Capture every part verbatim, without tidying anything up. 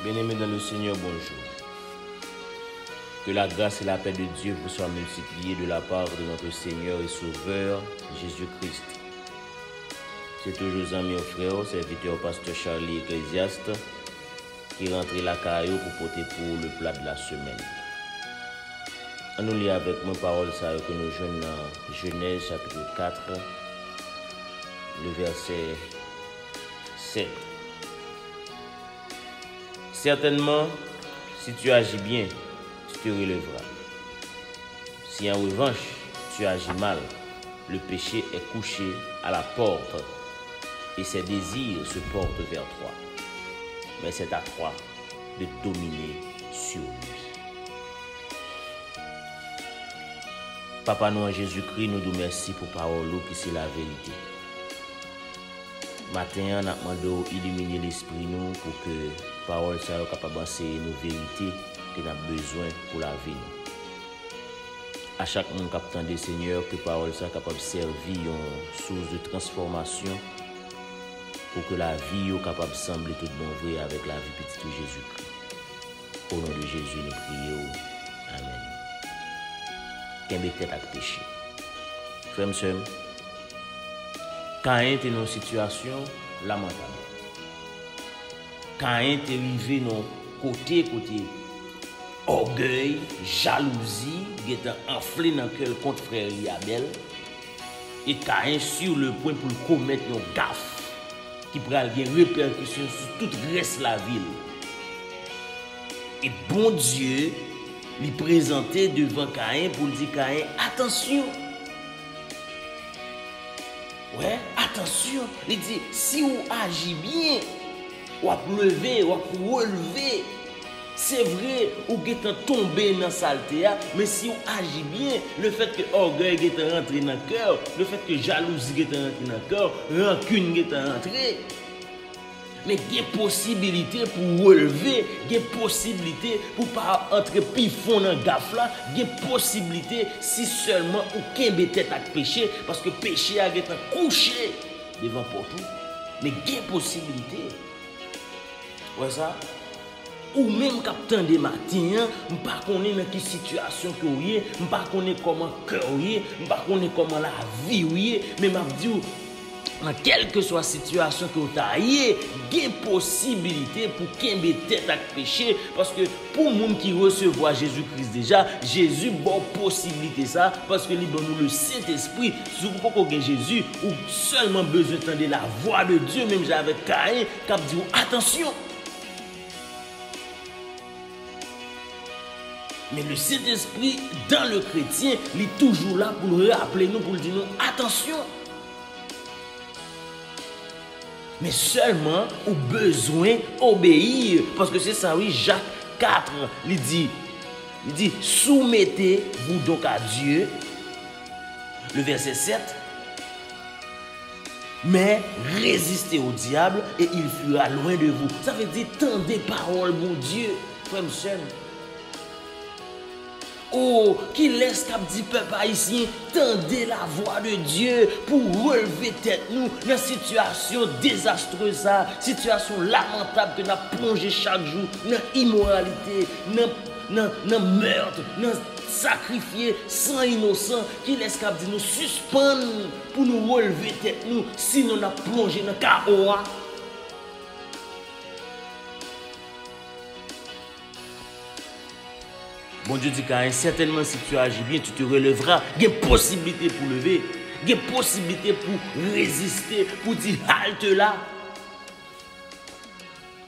Bien-aimés dans le Seigneur, bonjour. Que la grâce et la paix de Dieu vous soient multipliées de la part de notre Seigneur et Sauveur Jésus-Christ. Se toujou zanmi w, frè w, sèvitè w, pastè Charlie Ecclesiaste, ki rantre lakay ou pou pote pou ou le plat de la semaine. An nou li avèk mwen pawòl sa yo ke nou jwenn nan Jenèz chapit kat, le vèsè sèt. Certainement, si tu agis bien, tu te relèveras. Si en revanche, tu agis mal, le péché est couché à la porte, et ses désirs se portent vers toi. Mais c'est à toi de dominer sur lui. Papa nou an Jezikri, nou di w mèsi pou pawòl ou ki se laverite. Maten an, n ap mande w ilimine lespri nou pou ke pawòl sa yo kapab anseye nou verite ke n ap bezwen pou lavi nou. A chak moun k ap tande, Senyè, ke pawòl sa kapab sèvi yon sous de transfòmasyon pou ke lavi yo kapab sanble tout bon vre avèk lavi Pitit ou Jezikri. O non de Jezi, nou priye w. Amèn. Kenbe tèt ak peche. Frè m, sè m, Kayen te nan yon sitiyasyon lamantab. Kayen te rive nan yon kote kote ògèy, jalouzi gentan anfle nan kè l kont frè li Abèl. E Kayen sur le point pou l komèt yon gaf ki pral gen repèkisyon sou tout rès lavi l. E Bondye, li prezante devan Kayen pou l di Kayen, atansyon! Wè, atansyon! Li di, si w aji byen, w ap leve, w ap relve. Se vre, ou gentan tonbe nan salte a, men si w aji byen, lefètke ògèy gentan rantre nan kè w, lefètke jalouzi gentan rantre nan kè w, rankin gentan rantre, men gen posibilite pou w relve, gen posibilite pou w pa antre pi fon nan gaf la, gen posibilite si sèlman ou kenbe tèt ak peche, paske peche a gentan kouche devan pòt ou. Men gen posibilite. Wè sa? Ou menm k ap tande maten an, m pa konnen nan ki sitiyasyon ke w ye, m pa konnen kòman kè w ye, m pa konnen kòman lavi w ye, men m ap di w, nan kèlkeswa sitiyasyon ke w ta ye, gen posibilite pou kenbe tèt ak peche, paske pou moun ki resevwa Jezi Kris deja, Jezi ba w posiblite sa, paske li ban nou le Sentespri. Si w poko gen Jezi, ou sèlman bezwen tande lavwa de Dye, menm jan avèk Kayen, k ap di w, atansyon! Men le Sentespri, dan le kretyen, li toujou la pou l raple nou, pou l di nou, atansyon! Men sèlman ou bezwen obeyi, paske se sa wi, Jak kat, li di, li di, soumettez-vous donc à Dieu, le verset sept, mais résistez au diable et il fuira loin de vous. Sa vle di, tande pawòl Bondye, frè m, sè m. O, kilès k ap di pèp ayisyen, tande lavwa de Dye pou relve tèt nou nan sitiyasyon dezastrez sa, sitiyasyon lamantab ke n ap plonje chak jou nan imoralite, nan, nan, nan mèt, nan sakrifye san inosan? Kilès k ap di nou sispann pou nou relve tèt nou, sinon n ap plonje nan kawo a? Bondye di Kayen, certainement, si tu agis bien, tu te relèveras. Gen posiblite pou leve. Gen posiblite pou reziste, pou di halte la.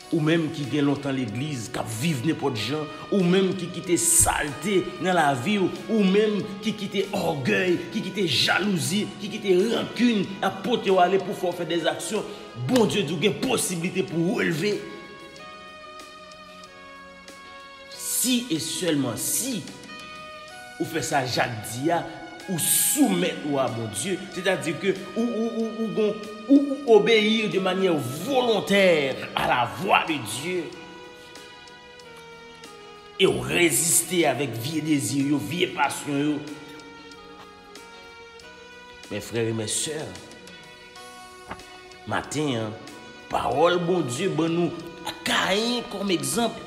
Ou menm ki gen lontan legliz, k ap viv nenpòt jan, ou menm ki kite salte nan lavi w, ou menm ki kite ògèy, ki kite jalouzi, ki kite rankin ap pote w ale pou fè w fè dèzaksyon, Bondye di w gen posiblite pou w relve. Si e sèlman si ou fè sa Jak di a, ou soumèt ou a Bondye, sètadi ke ou, ou, ou, ou gon, ou, ou obeyi de manyè volontè a la vwa de Dye, e w reziste avèk vye dezi yo, vye pasyon yo. Men frè e men sè, maten an, pawòl Bondye ban nou ak Kayen kòm egzanp.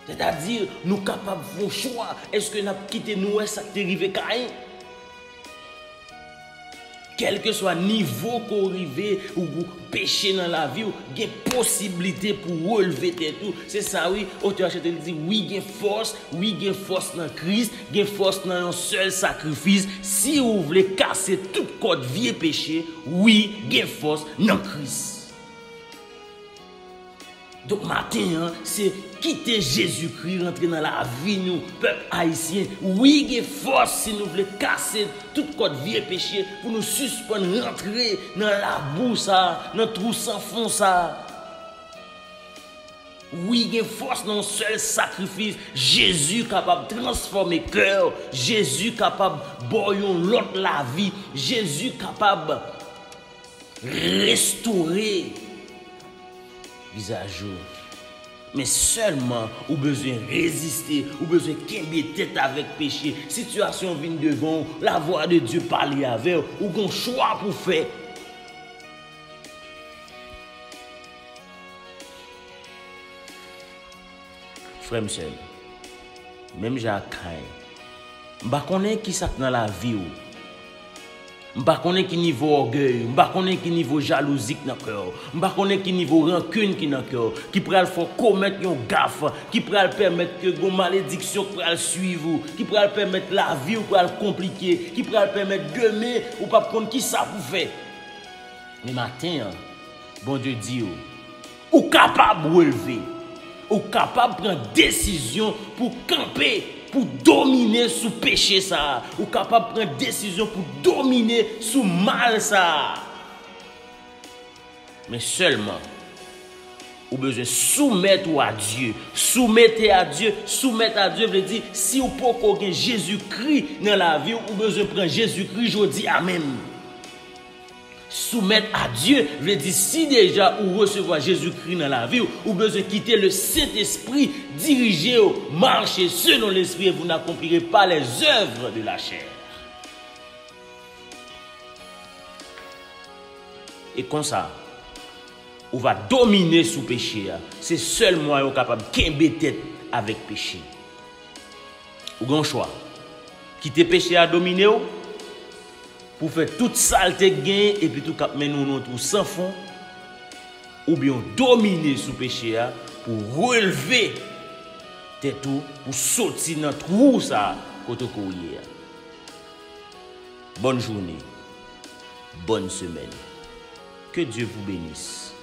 Sètadi, nou kapab fè yon chwa. Èske n ap kite nou wè sa k te rive Kayen? Kèlkeswa nivo ke w rive, ou, ou peche nan lavi w, gen posiblite pou w relve tèt ou. Se sa wi, otè a chante, li di, wi, gen fòs, wi, gen fòs nan Kris, gen fòs nan yon sèl sakrifis. Si ou vle kase tout kòd vye peche, wi, gen fòs nan Kris. Donk, maten an, se kite Jezikri rantre nan lavi nou, pèp ayisyen. Wi, gen fòs si nou vle kase tout kòd vye peche pou nou sispann rantre nan labou sa, nan twou san fon sa. Wi, gen fòs nan yon sèl sakrifis. Jezi kapab transfòme kè w. Jezi kapab ba w yon lòt lavi. Jezi kapab restore vizaj ou. Men sèlman ou bezwen reziste, ou bezwen kenbe tèt avèk peche. Sitiyasyon vin devan w, lavwa de Dye pale avè w, ou gen yon chwa pou fè. Frè m, sè m, menm jan ak Kayen, m pa konnen ki sa k nan lavi w. M pa konnen ki nivo ògèy, m pa konnen ki nivo jalouzi k nan kè w, m pa konnen ki nivo rankin ki nan kè w, ki pral fè w komèt yon gaf, ki pral pèmèt ke gon malediksyon k pral swiv ou, ki pral pèmèt lavi w pral konplike, ki pral pèmèt demen ou p ap konn ki sa pou fè. Men maten an, Bondye di w, ou kapab relve. Ou kapab pran desizyon pou kanpe, pou domine sou peche sa a. Ou kapab pran desizyon pou domine sou mal sa a. Men sèlman, ou bezwen soumèt ou a Dye. Soumete a Dye, soumèt a Dye vle di, si w poko gen Jezikri nan lavi w, ou bezwen pran Jezikri jodi a menm. Soumèt a Dye vle di si deja ou resevwa Jezikri nan lavi w, ou bezwen kite le Sentespri dirije w, marche selon l'Esprit et vous n'accomplirez pas les œuvres de la chair. E konsa, ou va domine sou peche a. Se sèl mwayen ou kapab kenbe tèt avèk peche. Ou gen yon chwa. Kite peche a domine w, pou fè tout salte k genyen, epi tou k ap mennen w nan yon twou san fon, oubyen w domine sou peche a, pou relve tèt ou, pou soti nan twou sa a kote w ye a. Bonne journée, bonne semaine. Que Dieu vous bénisse.